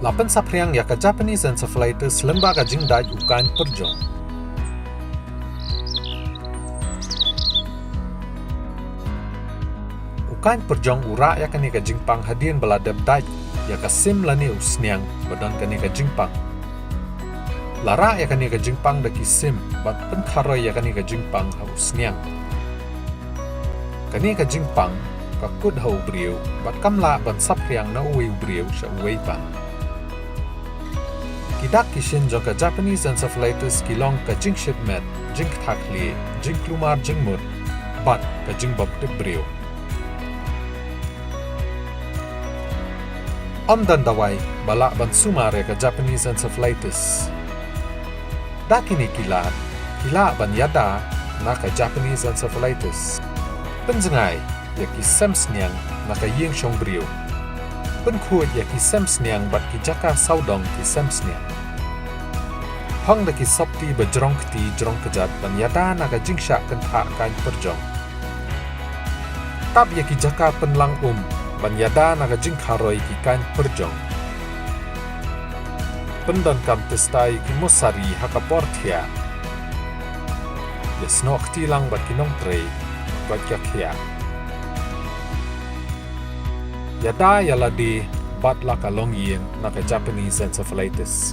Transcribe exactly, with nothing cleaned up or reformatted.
Ban saphriang ïa ka Japanese encephalitis lyngba ka jingdait u kaiñ pyrjong. U kaiñ pyrjong u rah ïa kane ka jingpang hadien ba la dep dait ïa ka sim lane u sniang ba don kane ka jingpang. La rah ïa kane ka jingpang da ki sim bad pynkharoi ïa kane ka jingpang ha u sniang. Kane ka jingpang ka kut ha u briew bad kam lah ban saphriang na uwei u briew sha uwei pat. Ki dak ki shin jong ka Japanese encephalitis ki long ka jingshit met, jingktah khlieh, jingkulmar jingmut, bad ka jingbym tip briew. Ym don dawai ba lah ban sumar ïa ka Japanese encephalitis. Da kine ki lad, ki lah ban ïada na ka Japanese encephalitis. Pynjngai ïa ki sem sniang na ka ïing shong briew. Pynkhuid ïa ki sem sniang bad ki jaka sawdong ki sem sniang. Hong da ki sopti ba jrong kti jrong kjat ban ïada na ka jingshah kynthah kaiñ pyrjong. Tap ïa ki jaka pynlang um ban ïada na ka jingkharoi ki kaiñ pyrjong. Pyndonkam tista ïa ki mosari ha ka por thiah. Ïa snoh kti lang bad ki nongtrei, koit ka khiah. Ïada ïa lade bad la ka longïing na ka Japanese encephalitis.